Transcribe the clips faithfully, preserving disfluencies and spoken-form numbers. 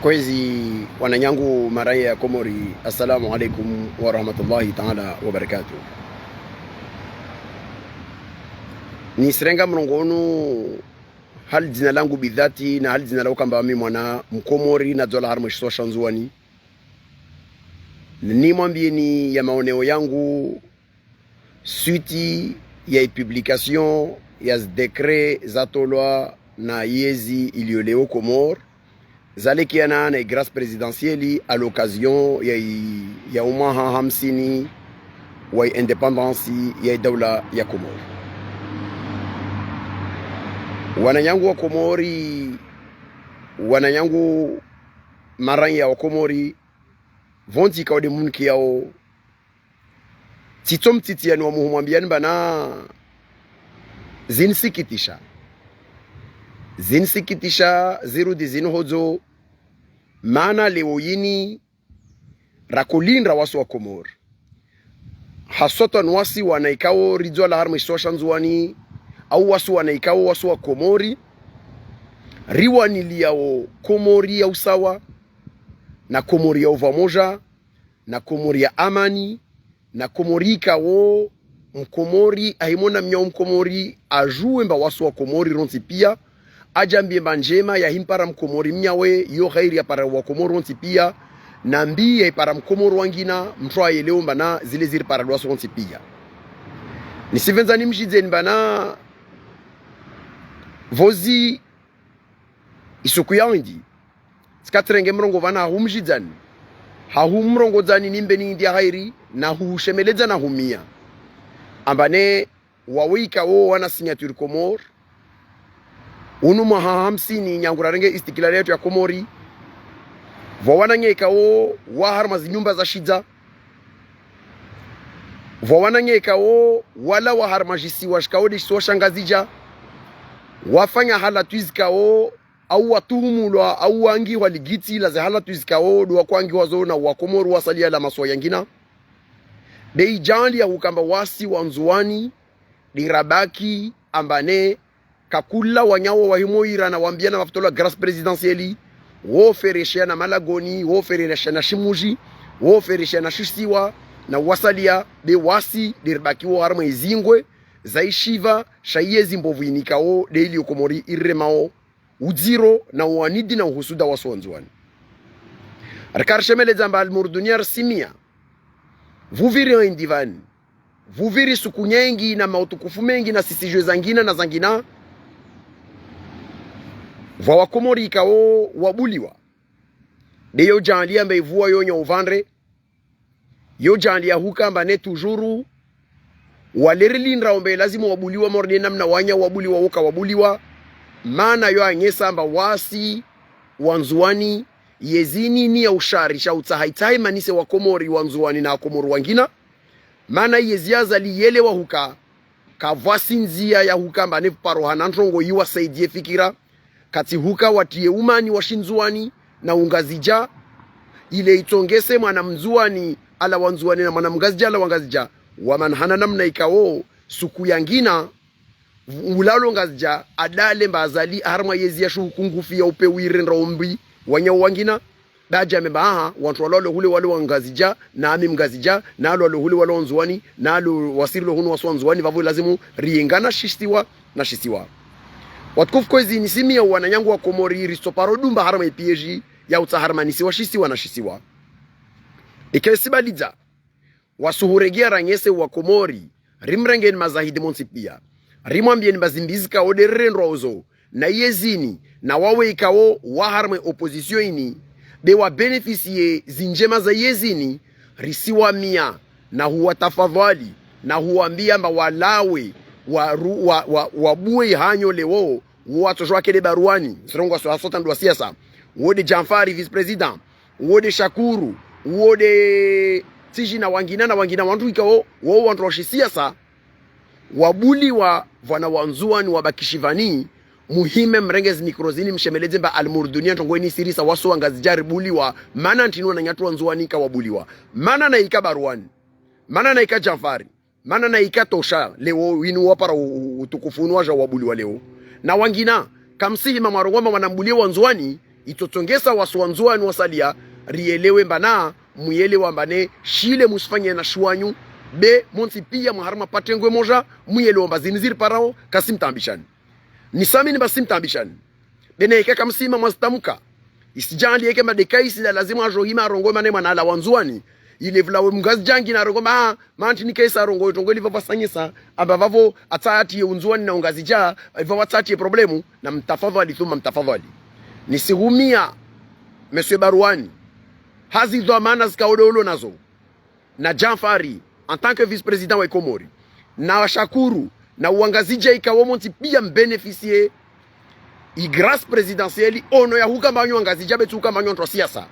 Kwezi wananyangu maraya ya Komori, assalamu alaikum wa rahmatullahi ta'ala wa barakatuh. Nisirenga mrongoo unu hali dzina langu bidhati na hali dzina la ukamba wami mwana Mkomori nadzola harumwa shisiwa sha Ndzuwani. Nimwambieni ya maoneo yangu suite ya i publication ya zi décret zatolwa na yezi iliyo leo Komori, zalekeana na i grâce présidentielle à l'occasion ya i, ya umwaha hamsini wa i indépendance ya i daula ya Komori. Wananyangu wa Komori, wananyangu maraya wa Komori, pvondze ikao de mnike yao, tsitso mtsitsi yani wa muhu mwambiani mbana zinisikitisha. Zinisikitisha, zirudi zinihodzo, mana leo yini rakolindra wasi wa Komori, haswatan wasi wana ikao ridzwala harumwa shisiwa sha Ndzuwani, au wasi wana ikao wasi wa Komori, riwaniliyao Komori ya usawa, na Komori ya uvamoja, na Komori ya amani, na Komori ikao Mkomori, ahimona mnyawe Mkomori, ajuwe mba wasi wa Komori rontsi pia, adjambie mba ndjema yahimpara Mkomori mnyawe, yo khairi yapara wa Komori rontsi pia, na mbi yahipara Mkomori wangina, mtru ayelewe mbana zile ziripara wasi rontsi pia. Nisipvendza nimshidzeni mbana pvozi isuku ya hindri, tsika tsirenge mrongoo pvanu hahumshidzani, hahumrongodzani nimbe ni hindri ya khairi, na hushemeledza na humia. Ambane wawe ikao wana signature Komori, unu mwaha hamsini nyangu rarenge istiklali yatru ya Komori, pvwa wananya ikao wa harumwa zinyumba za shidza, pvwa wananya ikao walawa harumwa shisiwa shikao de shisiwa sha Ngazidja, wafanya halatwi zikao, au watuhumulwa, au wangihwa ligitsi la ze halatwi zikao de wakwangiwa zo na wa Komori wasalia la masiwa yangina. De idjali ya hukamba wasi wa Ndzuwani, de rabaki, ambane kakula wanyawo wahimo ira na wambiana mapvotolo ya grâce présidentielle, wofereshea na Malagoni, wofereshea na Shimuji, wofereshea na shisiwa, na wasalia, de wasi, de ribaki wo harumwa izingwe za ishiva sha iyezi mbovu inikao de iliyo Komori iremao udziro na uwanidi na uhusuda wasi wa Ndzuwani. Rikarishemeledza mba alimuru dunia risimia. Pvupviri hindri pvanu, pvupviri suku nyengi na mautukufu mengi na sisijwe zangina na zangina, pvwa wa Komori ikao wabuliwa. De yo djali yamba ipvuwa yo nya uvandre, yo djali ya hukamba ne toujours wale rilindra ombe lazimu wabuliwa morde namna wanya wabuliwa woka wabuliwa. Mana yo anyesa mba wasi wa Ndzuwani, yezini ni ya ushari sha utsaha itsaha imanise wa Komori wa Ndzuwani na Komori wangina. Mana yezi Azali yelewa huka kapvwasi ndzia ya hukamba ne paro hana ntrongo iwasaidie fikira, katsi huka watie umani wa Shindzuwani na Ungazidja, ile itsongese mwana Mndzuwani ala wa Ndzuwani na mwana Mngazidja ala wa Ngazidja, wamana hana namna ikao suku yangina ulalo Ngazidja adale mba Azali harumwa yezi ya shuhu kungufi ya upe wire ndraombi wanya wangina. Dadja mba aha, wantru walo walo hule walo wa Ngazidja, na ami Mngazidja, na alo walo hule walo wa Ndzuwani, na alo wasirilo hunu wasi wa Ndzuwani, pvapvo lazimu riengana shisiwa na shisiwa. Watukufu kwezi nisimia wananyangu wa Komori, risoparo dumba harumwa ipiège ya utsaha harumwa nisiwa shisiwa na shisiwa. Ike sibalidza, wasuhuregea ranyese wa Komori, rimrengeni mazahidi montsi pia. Rimwambieni mba zimbi zikao de rirendwa ozo na yezini, na wawe ikao wa harumwa opposition ini, de wa bénéficier zindjema za yezini, risiwamia na huwatafadhwali, na huwambia mba walawe, wa ru-, wa, wa, wabuwe ihanyo leo, wo watsojwa kede baruani, nsirongo wa so-, haswatan wa siasa, wo de Djanfari, vice-président, wo de Shakuru, wo de Tiji na wangina na wangina wantru ikao, wo wantru wa shisiasa, wabuliwa pvwana wa Ndzuwani wabakishi pvani, muhime mrenge zi micro zini mshemeledze mba alimuru dunia ntrongo ini sirisa wasi wa Ngazidja ribuliwa, mana ntrini wananyatru wa Ndzuwani ika wabuliwa. Mana na ika baruani. Mana na ika Djanfari. Mana na ika tosha, leo inu wapara u-, u-, utukufu unu waja wabuliwa leo. Na wangina, kamsihima mwarongoa mba wanambulie wa Ndzuwani, Itsotsongesa wasi wa Ndzuwani wasalia, rielewe mbana, muyelewa mbane, shile musifanye na shiwanyu, be, montsi pia mwaharumwa pate ngwe moja, muyelewa mba zini ziriparao, kasimtambishani. Nisamini mba simtambishani. Be na ika kamsima mwazitamka. Isidjali yeke madeka isila lazima ajo hima arongoe mane mwana ala wa Ndzuwani. Ile vula we Mngazidja ngina arongoe ma, mantsi ni kesa arongoe trongo ili vavasanyisa. Amba vavo atsatiye Undzuwani na Ungazidja, vavo atsatiye problemu. Na mtafadhwali, thumma mtafadhwali. Nisihumia, Monsieur Barwani. Hazi dhwamana zikao ndo ulo nazo. Na Djanfari, en tant que vice-président wa Komori. Na Shakuru, na Wangazidja ikao montsi pia mbénéficier i grâce présidentielle, ono ya hukamba wanyu Wangazidja be tsi hukamba wanyu wantru wa siasa.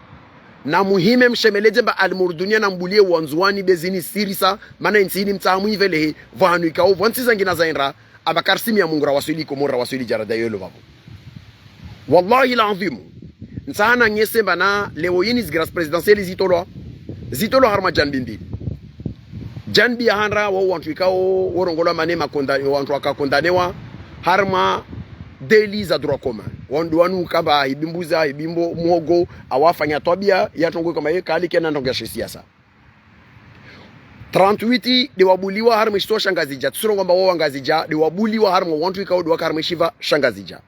Na muhime mshemeledze mba Almurdunia na mbulie wa Ndzuwani be zini sirisa, mana intsi ini mtsaha mwivelehe, vwahanu ikao, vwa ntsi zangina zaendra, aba karisimi ya Mungu rawaswili Komori rawaswili djarada yolo vavo. Wallahi l'adhimu. Ntsaha nanyese mbana leo ini zi grâce présidentielle zitolwa. Zitolwa harumwa janbi mbili. Janbi ya handra wa wantru ikao, worongola mane makonda, wantru wakakondanewa, harumwa délit za droit commun. Wandru wanu kamba hibimbuza, hibimbo, mhogo, awafanya twabia, ya trongo kama ye kali kena ndrongo ya shisiasa. Trente-huit de wabuliwa harumwa ishisiwa sha Ngazidja. Tusirongoa mba wa Wangazidja, de wabuliwa harumwa wantru ikao de waka harumwa ishiva sha Ngazidja.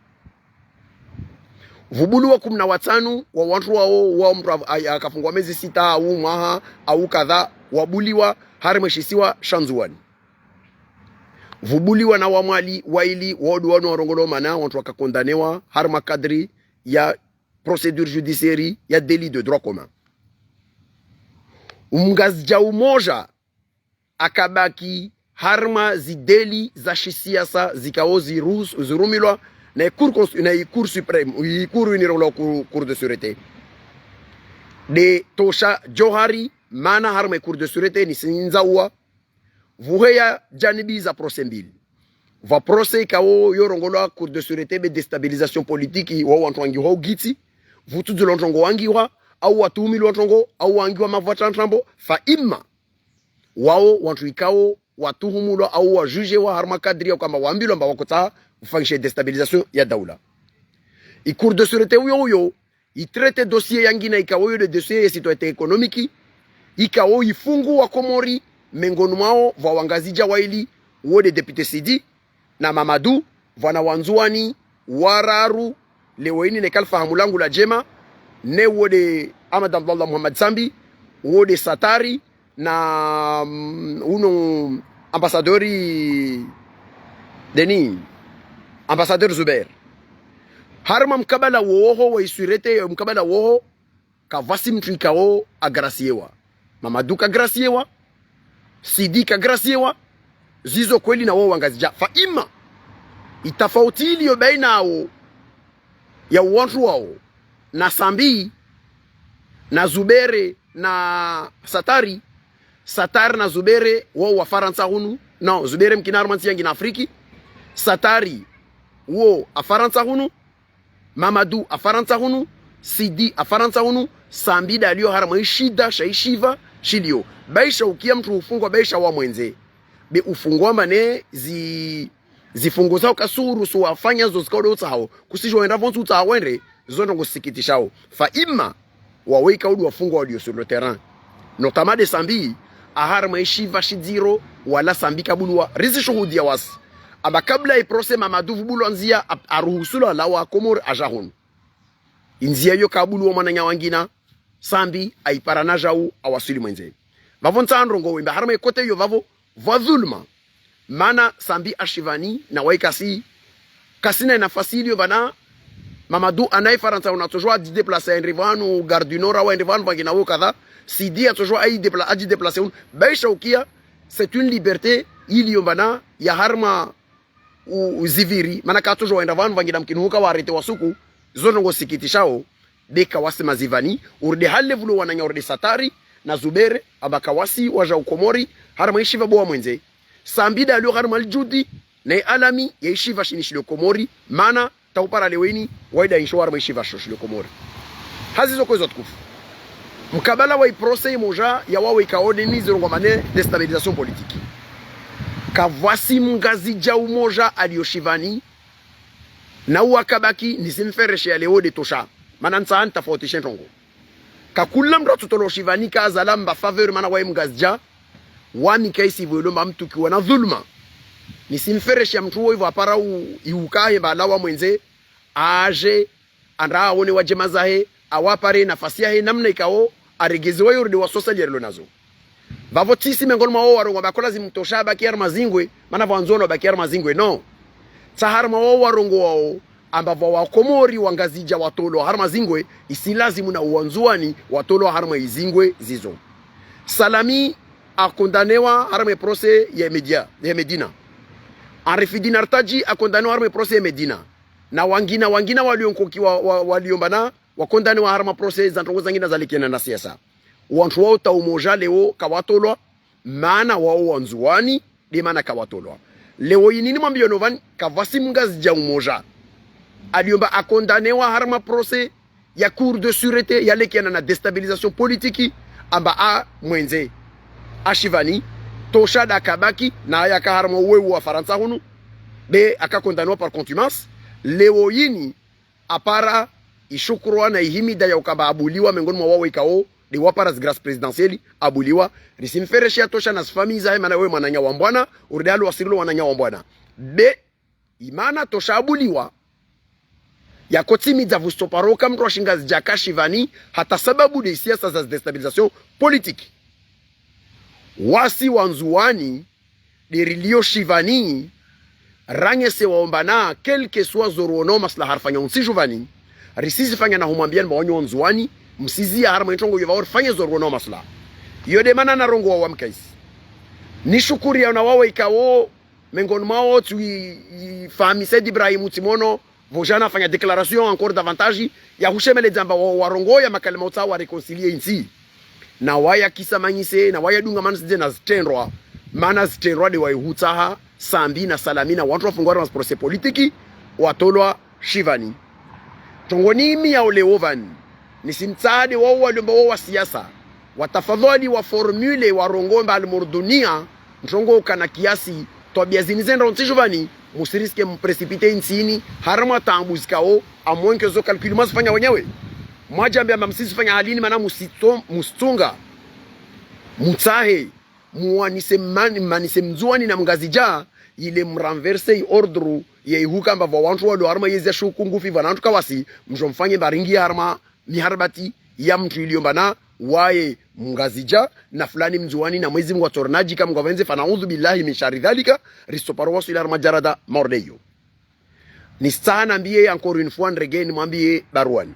Vubuliwa kumi na watsanu wa wantru wao, wa mntru a, a, akafungwa mezi sita, au mwaha, au kadha, wabuliwa harumwa ishisiwa sha Ndzuwani. Vubuliwa na wa Mwali, waili, wao de wanu warongola mana, wantru wakakondanewa, harumwa kadri ya procédure judiciaire ya délit de droit commun. Umngazidja umoja akabaki harumwa zi délit za shisiasa zikao ziruhus-, zirumilwa na i Cour cons-, na i Cour suprême, i Cour unirola Cour, Cour de sûreté. De tosha Djohari, mana harumwa i Cour de sûreté ni sinza uwa, vuheya janibi za procès mbili. Vwa procès ikao yorongolwa Cour de sûreté be déstabilisation politique wa wantru wangihwa ugiti, vutsudzulwa ntrongo wangihwa, au watuhumilwa ntrongo, au wangihwa mavwatsa ntrambo, fa imma. Wao wantru ikao watuhumulwa au wajujewa harumwa kadri ya ukamba wambilwa mba wakotsaha ufanyishe déstabilisation ya daula. I Cour de sûreté uyo uyo, itraité dossier yangina ikao yo de dossier ya citoyenneté économique, ikao ifungu wa Komori, mengoni mwao vwa Wangazidja waili, wo de député Sidi, na Mamadou, vwana wa Ndzuwani, wararu, leo ini neka lifahamu langu la djema, ne wo de Ahmed Abdallah Mohamed Sambi, wo de Satari, na, mm, uno ambassadeur Denis, ambassadeur Zuber. Harumwa mkabala woho wa i sûreté, mkabala woho, kavwasi mntru ikao agrasiewa. Mamadou kagrasiewa, Sidi kagrasiewa, zizo kweli na wao Wangazidja. Fa imma, itafauti ilio baina yao, ya wantru wao, na Sambi, na Zubere, na Satari, Satari na Zubere, wao wa Farantsa hunu. Non, Zubere mkina harumwa ntsi yangina Afriki. Satari, wo a Farantsa hunu. Mamadou a Farantsa hunu. Sidi a Farantsa hunu. Sambi dalio harumwa ishida sha ishiva shilio. Baisha ukia mntru ufungwa, baisha wa mwendze. Be ufungwa mane zi, zifungo zao kasuruhusu wafanya zo zikao de utsahao. Kusijo wenda vontsi utsahao wendre, zo ndrongo zisikitishao. Fa imma, wawo ikao de wafungwa walio sur le terrain. Notamment de Sambi, aharumwa ishiva shidziro, wala Sambi kabulwa, rizishuhudia wasi. Amba kabla i procès Mamadou vubulwa ndzia, a, aruhusulwa lawa Komori aja hunu. Indzia yo kabulwa mwananya wangina, Sambi, aipara na jau, awaswili mwendze. Vavo ntsa ndrongo wemba, harumwa i côté yo vavo, vwa dhulma. Mana Sambi ashivani, na waikasi, kasina nafasi ilio vana, Mamadou ana i Farantsa hunu atsojua adjidéplacer ende vanu, Gare du Nord, au ende vanu vangina wo kadha, Sidi atsojua aidépla-, adjidéplacer hunu, baisha ukia, c'est une liberté ilio vana, ya harumwa u, uziviri, mana katsojua wenda vanu vangina mkini huka wa arrêté wa suku, zo ndrongo zisikitishao, be kawasi mazivani, urudi hale vulo wananya urudi Satari, na Zubere, amba kawasi waja u Komori, harumwa ishiva bo wa mwendze. Sambi dalio harumwa aljudi, na i alami, ya ishiva shini shilio Komori, mana, taupara leo ini, waida insho harumwa ishiva sho shilio Komori. Hazi zo kwezi watukufu. Mkabala wa i procès imoja ya wawo ikao de ni zirongwa mane déstabilisation politique. Kavwasi Mngazidja umoja alio shivani, na uwa kabaki ni zimfereshe ya leo de tosha. Mana ntsaha nitafautishe ntrongo. Ka kula mndru atsutolwa Shivani ka azalamba faveur mana waye Mngazidja, wami kaisi pvo ilo mba mtukiwa na dhuluma. Nisimfereshe mndru wo ipvo apara u, iukahe mba lawa mwendze, aje, andra aone wadjema zahe, awapare nafasi yahe namna ikao, aregeze wayo rudi wa sosali yarilo nazo. Pvapvo tsisi mengoni mwa wo warongoa mba ko lazimu Tosha abaki harumwa zingwe, mana pvwandzo wanu abaki harumwa zingwe, no. Tsi harumwa wo warongoao, amba pvwa Wakomori Wangazidja watolwa harumwa zingwe, isi lazimu na Wandzuwani watolwa harumwa izingwe zizo. Salami akondanewa harumwa procès ya Media, ya Medina. Arifidine Artadji akondanewa harumwa procès ya Medina. Na wangina, wangina walio nkoki wa, wa, walio mbana, wakondanewa harumwa procès za ntrongo zangina zalikiana na siasa. Wantru wao ta umoja leo kawatolwa, mana wao Wandzuwani, de mana kawatolwa. Leo ini nimwambiyo no pvani, kapvatsi Mngazidja umoja alio mba akondanewa harumwa procès ya Cour de sûreté yalikiana na déstabilisation politique, amba a mwendze, a Shivani, Tosha da kabaki, na yaka harumwa uwe wa Farantsa hunu, be akakondanewa par contumace. Leo ini, apara ishukurwa na ihimida ya ukamba abuliwa mengoni mwa wawe ikao, de wapara zi grâce présidentielle, abuliwa, risimfereshe ya Tosha na zifamiyi zahe mana we mwananya wa mbwana, urudi alo wasirilo wananya wa mbwana. Be, imana Tosha abuliwa, yakotsimidza pvo sitoparo ka mndru wa Shingazidja ka Shivani, hata sababu de siasa za déstabilisation politique. Wasi Wandzuwani, de rilio Shivani, rangese waombana, quel que soit zo ruonao maslaha rifanya untsi Shivani, risizifanya na humwambia ni mba wanyu Wandzuwani, msiziya harumwa introngo yo pvao rifanye zo ruonao maslaha. Iyo de mana narongoa wami kaisi. Nishukuriya na wawe ikao, mengoni mwawo tsi, i, i, Fahmi Said Ibrahim Tsimono, pvo jana afanya déclaration encore davantage, ya hushemeledza amba wa, warongoa makalima utsaha wa réconcilier intsi. Na waya kisa manyise, na waya dunga manisi dze na zitrendwa, mana zitrendwa de wayi hutsaha, Sambi na Salami na wantru wafungwa harumwa procès politique, watolwa Shivani. Trongo ni imi ya ole wo pvani, nisimtsaha de wao walio mba wao wa siasa, watafadhwali wa formule warongoe mba almurdunia, ntrongo ukana kiasi, twabia zini zendao ntsi Shivani, musiriske mu précipiter intsi ini, harumwa taabu zikao, amwenke zo calcul mwazifanya wenyewe. Mwadjambia amba msizifanya halini mana musitso, musitsunga. Mutsahe, muwanise mani, manise Mndzuwani na Mngazidja, ile mu renverser i ordre, ye ihuka amba pvwa wantru walio harumwa yezi ya shuku ngufi pvwa na wantru kawasi, mdjo mfanye mba ringi harumwa miharabati ya mntru ilio mbana waye Mngazidja, na fulani Mndzuwani na Mwezi Mngu atsorinadjika Mngu apvendze, fa naudhu billahi min shari dhalika, risoparo waswili harumwa djarada mauri de iyo. Nisitsaha nambiye encore une fois nirege nimwambiye Barwani.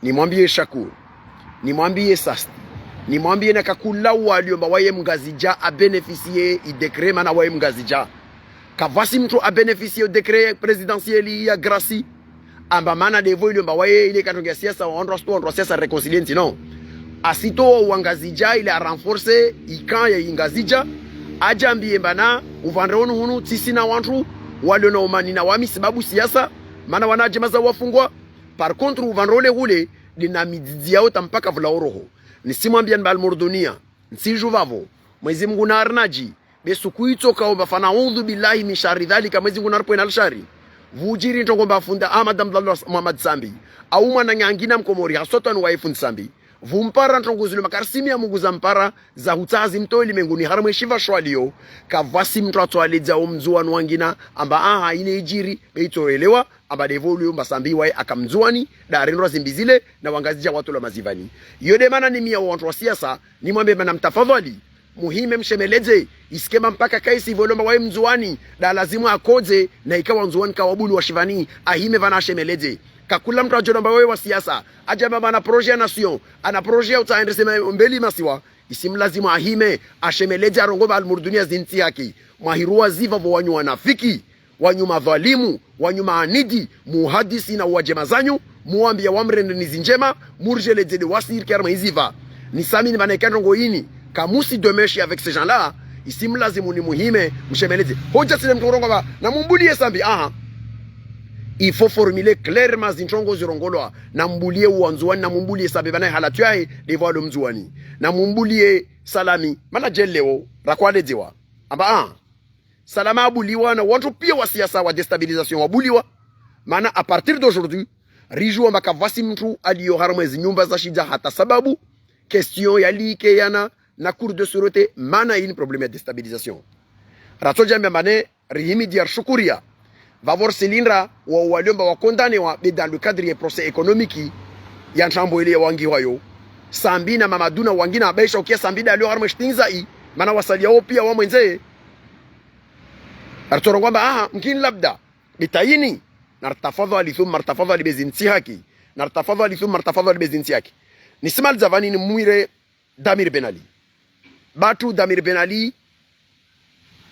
Nimwambiye Shakur. Nimwambiye Sasti. Nimwambiye na kakula walio mba waye Mngazidja a bénéficier i décret mana waye Mngazidja. Kapvatsi mntru a bénéficier o décret présidentiel ya grâce. Amba mana de pvo ilio mba waye ile katrongo ya siasa wa wandru wa siasa réconcilier ntsi, non. Asitowa Wangazidja ile a renforcer i camp ya Ngazidja. Adjambiye mbana upvandre unu hunu tsisina wantru walio na umani na wami sababu siasa, mana wana djema za wafungwa. Par contre, upvandre ule hule, dina midzidzi yao ta mpaka pvula oroho. Nisimwambia ni mba almurdunia, ntsi dju pvapvo, Mwezi Mngu na arinadji, be suku itsoka omba fa naudhu billahi min shari dhalika, Mwezi Mngu na aripvwe na lishari. Pvudjiri ntrongo mba fundi Ahmad Abdallah Mohamed Sambi, au mwananya ngina Mkomori, haswatan waye fundi Sambi. Pvumpara ntrongo zilo makarisimi ya Mngu zampara, za hutsaha zimtowe limenguni harumwa eshiva shwalio, kapvatsi mntru atsoaledza o Mndzuwani wangina, amba aha, ile idjiri, be itsoelewa, amba de pvo ulio mba Sambi waye aka Mndzuwani, da arendrwa zimbi zile, na Wangazidja watolwa mazivani. Iyo de mana nimiya wantru wa siasa, nimwambe mana mtafadhwali, muhime mshemeledze, isikema mpaka kaisi pvo ilio mba waye Mndzuwani, da lazimu akodze, na ika Wandzuwani kawabuli wa Shivani, ahime pvana ashemeledze. Kakula mntru adjo amba waye wa siasa, adjamba mana projet ya nation, ana projet ya utsaha endrese ma, mbeli masiwa, isimlazimu ahime, ashemeledze arongoe mba almurdunia zintsi haki. Mwahiruwa ziva pvo wanyu wanafiki, wanyu madhwalimu, wanyu maanidi, muhadisi na uwadjema zanyu, muwambia wamrende ni zindjema, murjeledze de wasirike harumwa iziva. Nisamini mana ika ntrongo ini, kamusi de mèche avec ces gens-là, isimlazimu nimuhime, mshemeledze. Hodja tsile mntru urongoa mba, namumbulie Sambi, aha. Il faut formuler clairement zintrongo zirongolwa, namumbulie Wandzuwani, namumbulie Sambi pvana ihalatu yahe, de pvo alo Mndzuwani. Namumbulie Salami, mana dje leo, rakwaledzewa. Amba, ah. Salama abuliwa na wantru pia wa siasa wa déstabilisation wabuliwa. Mana à partir d'aujourd'hui, Ridjuwa amba kapvatsi mndru aliyo harumwa ezi nyumba za shidza hata sababu, question yalike yana na cour de sûreté, mana ini problème ya déstabilisation. Ratsodja amba mane, rihimidia, rishukuria. Vavo risilindra, wa waliomba wakondanewa, be dans le cadre ya procès économique, ya ntrambo ile ya wangiwayo. Sambi na Mamadou na wangina, abaisha ukia Sambi da aliyo harumwa shitinza i, mana wasalia wo pia wamwendze. Aritorongo amba, aha, mkini labda, bitayini, na ritafadhali thumma ritafadhali be zintsi haki, na ritafadhali thumma ritafadhali be zintsi haki. Nisimaliza vani nimwire Damir Ben Ali. Batru Damir Ben Ali,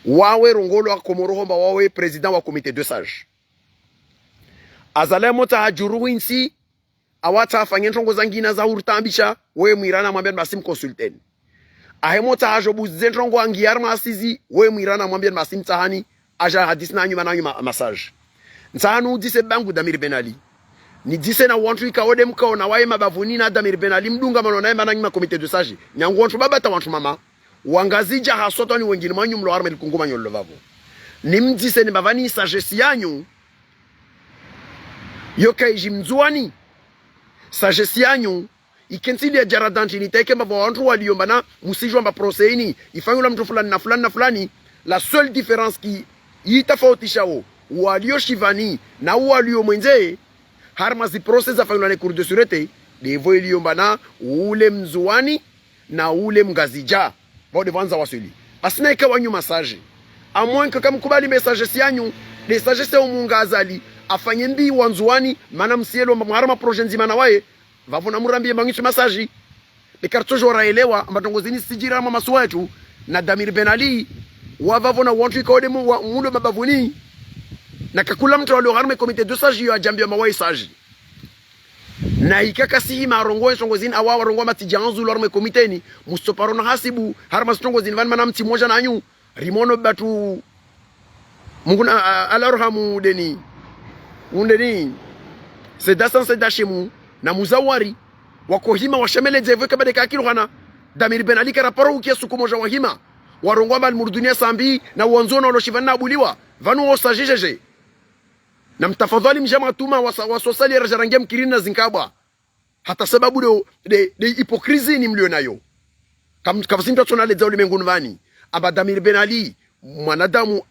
wawe rongolwa Komoro hamba wawe président wa comité de sages. Azali motsaha djuru hwintsi, awatsaha afanye ntrongo zangina za hurutambisha, we mwirana mwambia basi mconsulteni. Ahe motsaha djo buzize ntrongo angi harumwa assises, we mwirana mwambia basi mtsahani, adja hadisi nanyu mana nyu ma-, massage. Ntsahanu udzise bangu Damir Ben Ali. Nidzise na wantru ikao de mkaona waye mabavuni na Damir Ben Ali mdungamano naye mana nyu ma comité de sages. Nyangu wantru baba ta wantru mama. Wangazidja haswatwa ni wengine mwanyu mlo harumwa likungumanyo lilo vavo. Nimdzise ni mbavani sagesse yanyu. Yo kaidji Mndzuwani. Sagesse yanyu. Ikentsi iliya djara dantini taike mbava wantru waliyo mbana, msidjuwa amba procès ini ifanywa la mndru fulani na fulani na fulani. La seule différence ki yitafautisha wo waliyo shivani na waliyo mwendze, harumwa zi procès zafanywa ne cour de sûreté, devo iliyo mbana ule Mndzuwani na ule Mngazidja. Vao devo wandza waswili. Asina ika wanyu massage. Amwanka kamkubali message si yanyu, de sagesse ya umunga Azali, afanye mbi Wandzuwani, mana msielewa amba mwa harumwa projet ndzima na waye, vavo na murambiye mba ngitsi massage. Be karitsodjo raelewa amba ntrongo zini zidjiri harumwa masiwa yatru, na Damir Ben Ali, wa vavo na wantru ikao de mu-, wa, mulo mabavuni, na kakula mndru waliyo harumwa comité de sages yo adjambiwa amba waye sage. Na ika kasi ima arongowa ntrongo zini, awa warongowa matidja anzulu harumwa comité ni, msoparo na hasibu, harumwa zintrongo zini vani mana mtsi mwodja nanyu, rimono batru Mungu na, a, Alarohamu deni. Undeni. Seda San Seda Shimu na Muzawari. Wakohima washemeledze evo kabade kakilu hana. Damir Ben Ali karaparo ukia suku modja wahima. Warongowa amba Almurdunia Sambi na Wandzuwani walo shivani na abuliwa. Vanu wo sage jeje. Na mtafadhali mdja mwatuma wasa-, wasosali ya rajarangia mkirini na zinkabwa. Hata sababu de, de, de hypocrisie ni mliyo nayo. Kam-, kapvatsi mndru atsona ledza ulimenguni vani. Amba Damir Ben Ali, mwanadamu,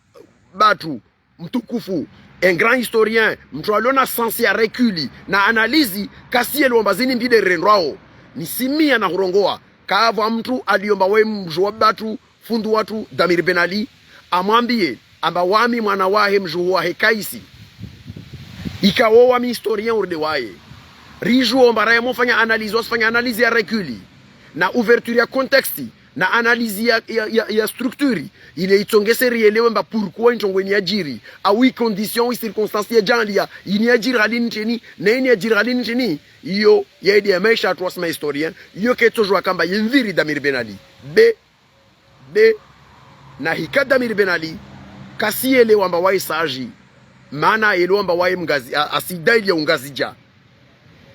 batru, mtukufu, un grand historien, mndru aliona sens ya recul, na analyse, kasi yelewa amba zini mbi de rirendwao. Nisimia na hurongowa, kavwa mndru aliyo amba we mdjuwa batru, fundi watru Damir Ben Ali, amwambiye amba wami mwana wahe mdjuhu wahe Kaisi. Ikao wami historien urde waye. Ridjuwa amba raye mofanya analyse, wasifanya analyse ya recul, na ouverture ya contexte, na analyse ya, ya, ya, ya structure, ile itsongese rielewe amba pourquoi introngo ini yadjiri, au i condition, i circonstance yadjanlia, ini yadjiri hali ntsini, na ini yadjiri hali ntsini, iyo, ya ide ya maesha yatru wasi ma historien, iyo ketsodjuwa kamba yemviri Damir Ben Ali. Be, be, na hika Damir Ben Ali, kasi yelewa amba waye sage, mana yelewa amba waye Mngazi-, a, asida ili ya Ungazidja.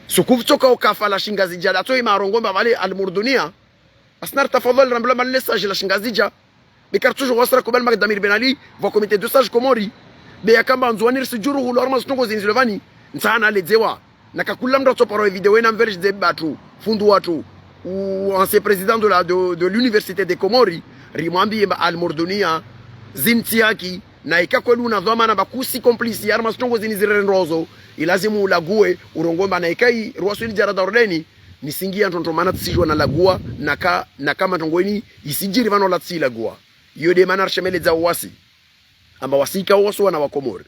Suku vutsoka ukafa la Shingazidja, la toyi marongo amba vale Almurdunia. Asina ritafadhali rambila mali le sage la Shingazidja. Be karitsodjo wasira kubali amba Damir Ben Ali, vwa comité de sages Komori. Be yakamba Wandzuwani risidjuru hulo harumwa zintrongo zini zilo vani. Ntsana ledzewa. Na kakula mndru atsoparo e video ena mvere shidze batru, fundi watru, ou ancien président de la, de, de l'université de Comores, rimwambiye amba Almurdunia, zintsi haki, na ika kweli una dhwamana amba kusi complice ya harumwa zintrongo zini zirerendrozo, ilazimu ulaguwe, urongowe amba na ika i, rwaswili djara darudeni, nisingia ntrontro mana tsidjuwa na laguwa, na ka, na kama ntrongo ini, isidjiri vano la tsi laguwa. Iyo de mana rishemeledza wasi. Amba wasi ikao wasi wana wa Komori.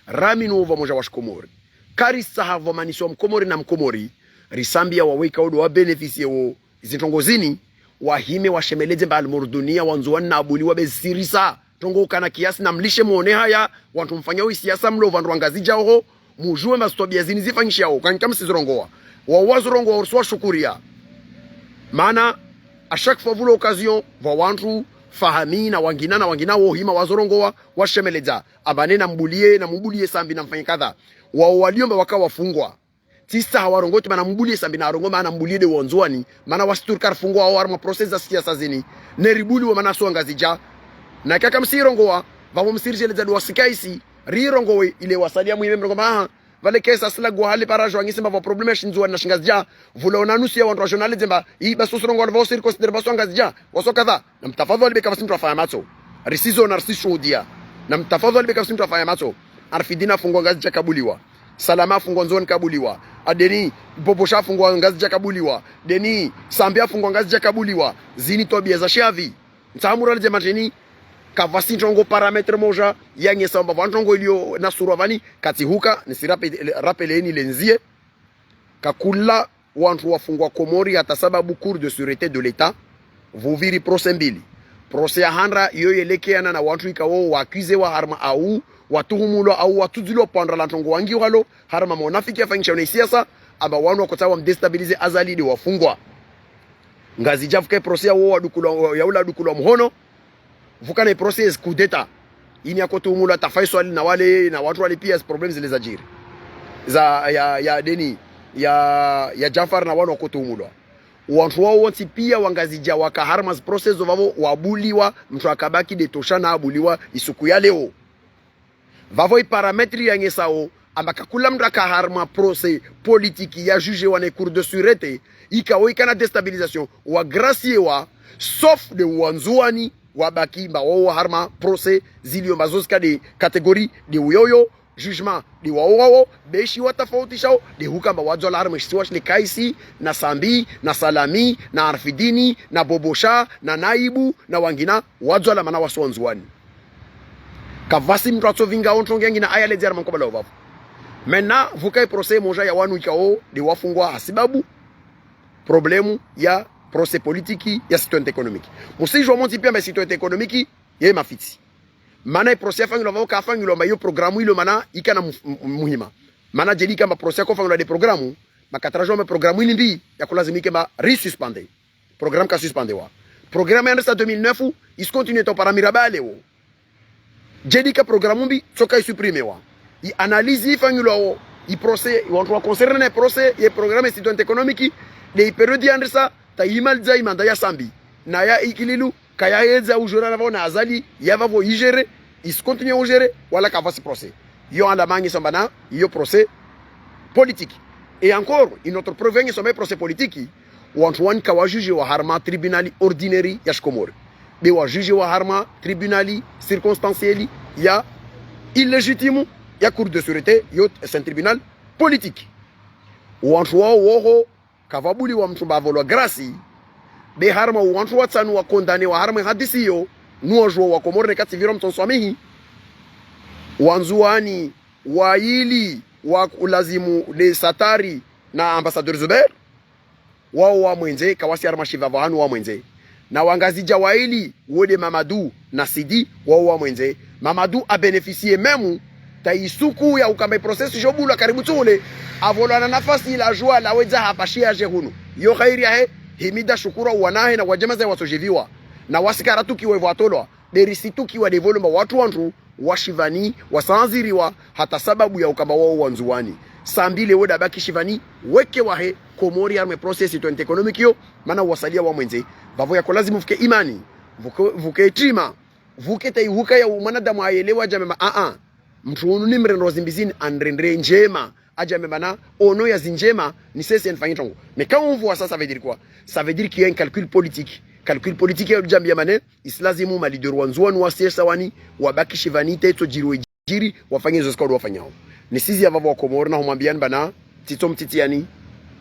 Rami nu uva modja wa Shikomori. Karitsaha vwa manisi wa Mkomori na Mkomori. Risambiya wawe ikao ndo wa bénéficier wo zintrongo zini. Wahime washemeledze amba Almurdunia Wandzuwani na abuliwa be zisirisa. Ntrongo ukana kiasi na mlishe mwone haya. Wantru mfanyao isiasa mlo vwa ndrwa Ngazidja oho. Mudjuwe amba zitwabiya zini zifanyishiyao, kanyi kamsizirongowa. Wao wazirongowa, urisi washukuriya. Mana, à chaque fois vula occasion, vwa wantru, Fahami na wangina na wangina wohima wazirongowa, washemeledza. Amba nena mbuliye, na mbuliye Sambi na mfanye kadha. Wao waliyo amba waka wafungwa. Tsisa hawarongowa ti mana mbuliye Sambi na arongowa mana mbuliye de Wandzuwani. Mana wasi turka rifungwa wao harumwa procès za siasa zini. Ne ribuliwa mana si wa Ngazidja. Na kaka msirongowa, vavo msirisheledza ndo wasi Kaisi. Rirongowe ile wasaliya muhime mrongowa amba aha. Pvale kesa sila guhali para jwa ngisi mba vwa problème ya shindzuwani na shingazidja. Vula ona nusu ya wandru wa journal dzemba. Hii basi usirongoa vwa usiri considérer basi wangazidja. Waso kadha. Na mtafadhali be kavwasi mndru afanya matso. Risizo na risishuhudia. Na mtafadhali be kavwasi mndru afanya matso. Arfidina afungwa Ngazidja kabuliwa. Salama afungwa Ndzuwani kabuliwa. Adeni, Bobosha afungwa Ngazidja kabuliwa. Deni, Sambi afungwa Ngazidja kabuliwa. Zini twabia za shiavi. Ntsaha murali ze madjeni, kavwasi ntrongo paramètre moja, yanyesa amba vwa ntrongo ilio na surwa vani, katsihuka, nisi rape-, rapeleni lenzie. Kakula wantru wafungwa Komori hata sababu Cour de sûreté de l'État, vuviri procès mbili. Procès ya handra iyo yelekeana na wantru ikao wa accusé wa harumwa au, watuhumulwa au watsudzulwa pvandra la ntrongo wangi walo, harumwa maunafiki ya fanyisha ne siasa, amba wanu wakotsaha wa mdéstabiliser Azali de wafungwa. Ngazidja vuka procès ya wo wadukulwa, ya ula dukulwa muhono, vuka na procès coup d'État. Ini yakotuhumulwa ta Faisal na wale, na wantru wale pia problèmes zile za djiri. Za, ya, ya deni, ya, ya Jafar na wanu wakotuhumulwa. Wantru wao wontsi pia wangazidja waka harumwa zi procès zo vavo wabuliwa, mntru akabaki de Tosha na abuliwa isuku ya leo. Vavo i paramètre yanyesao, amba kakula mndru aka harumwa procès politique ya jugewa ne Cour de sûreté, ikao ikana déstabilisation, wa gracier wa, sauf de Wandzuwani, wabaki mba wao harumwa procès zilio mba zo zika de catégorie de uyoyo, jugement de wao wao, beshi watafautisha wo, de huka mba wadzwala harumwa shisiwa shile Kaisi, na Sambi, na Salami, na Arfidini, na Bobosha, na Naibu, na wangina, wadzwala mana wasi Wandzuwani. Kavwasi mndru atsovinga o ntrongo yangina aya ledzi harumwa mkobala wo vavo. Mena vuka i procès moja ya wanu ikao de wafungwa hasibabu problème ya procès politique ya citoyenneté économique. Musijua montsi pia mba citoyenneté économique ye mafitsi. Mana i procès yafanyilwa vavo kayafanyilwa mba iyo programme ilo mana ikana mu-, mu-, muhima. Mana djeli kamba procès yakofanyilwa de programme, makatarajua mba programme ini mbi yakulazimike mba risuspende. Programme ka suspendewa. Programme yandrisa deux mille neuf, isi continuer to para miraba leo. Djeli ka programme mbi, tsoka isupprimewa. I analyse ifanyilwa wo, i procès, i wantru wa concerné na i procès, ye programme citoyenneté économique, de i période yandrisa, ta imaliza i mandat ya Sambi. Na ya Ikililu, kaya edza ujora na vavo na Azali, ya vavo igérer, isi continuer ugérer, wala kavwasi procès. Yo anda mangi sambana, yo procès politique. Et encore, une autre preuve, ngi samba procès politique, wantru wani kawajugewa harumwa tribunal ordinaire ya shikomori. Be wajugewa harumwa tribunal circonstanciel ya illégitime ya Cour de sûreté, yo c'est un tribunal politique. Wantru wao woho, kavabuliwa mntru mba avolwa grâce, be harumwa wantru watsanu wa condamné wa harumwa hadisi yo, nuwajua wa Komori ne katsivira mtsonswamihi, Wandzuwani, waili, wa ulazimu de Satari na ambassadeur Zuber, wao wa mwendze, kawasi harumwa shiva vahanu wa mwendze. Na wangazidja waili, wo de Mamadou na Sidi, wao wa mwendze. Mamadou a bénéficié même, ta isuku ya ukamba i procès jobulwa karibu tsule, avolwa na nafasi ila jua la wedza hapashia aje hunu. Yo khairi yahe, himida shukura wanahe na wadjamaza watsojiviwa. Na wasi karatukiwa ivo atolwa, de risitukiwa de volomba wantru wantru, washivani, wasanziriwa, hata sababu ya ukamba wao Wandzuwani. Sambi leo dabaki shivani, weke wahe, Komori harumwa procès citoyenneté économique yo, mana wasalia wa mwendze. Vavo yako lazimu vuke imani, vuke, vuke tima, vuke ta ihuka ya mwanadamu ayelewa djamema, a, a. Mntru unu ni mrendro zimbizini, anrendre ndjema, adjamema na, ono ya zindjema, ni sese nfanyi ntrongo. Mais quand on voit ça, ça veut dire quoi? Ça veut dire qu'il y a un calcul politique. Calcul politique ya djambi ya mane, isilazimu ma leader Wandzuwani wa siasa wani, wabaki shivani ta itso djiri we djiri, wafanye zo zikao wafanyao. Nisizi ya vavo wa Komori na humwambiani bana, titso mtitiani,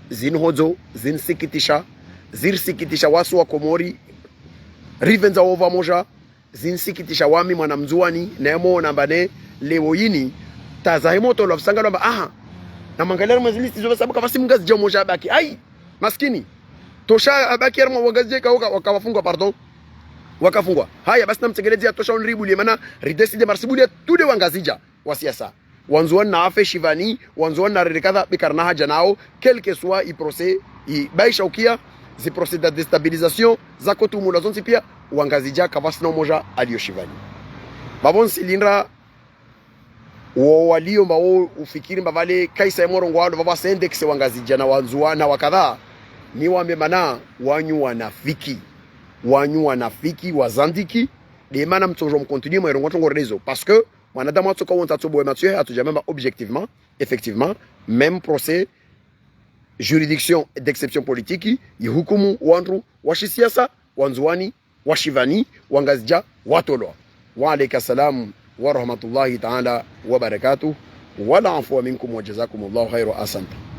zinihodzo, zinisikitisha, zirisikitisha wasi wa Komori, rivendza wo vamoja, zinisikitisha wami mwana Mndzuwani, naye mwona mbane, leo ini, ta zahe moto lwa visanga lwamba, aha, na mwangalia mwa zilisi zo sababu kavasi mngazidja moja abaki. Ai, maskini. Tosha abaki harumwa wangazidja ikao waka, waka wafungwa, pardon. Wakafungwa. Haya, basi na mtsengeledzi ya Tosha unribulie, mana ridécidé marsibulie, tude wangazidja wa siasa. Wandzuwani na wafe shivani, Wandzuwani na rere kadha, be karina haja nao, quel que soit i procès, i baisha ukia, zi procès de déstabilisation, zako tumula zontsi pia, wangazidja kavasi na umoja alio shivani. Vavo nsilindra, wo walio mba wo ufikiri mba vale, kaisa ya morongo walo, vavo asendekse wangazidja na Wandzuwani na wakadha, ni wambe mana, wanyu wanafiki. Wanyu wanafiki, wazandiki, de mana mtsonjo mcontinuer mwerongo ntrongo rezo. Parce que, Mwanadamu atsoka wontsi atsobowe matso yahe, atsodja mema objectivement, effectivement, même procès, juridiction d'exception politique, yihukumu wandru wa shisiasa, wa Ndzuwani, wa Shivani, wa Ngazidja, watolwa. Wa alayka salam wa rahmatullahi ta'ala wa barakatuh. Wal afwa minkum wa jazakumullahu khaira. Asante.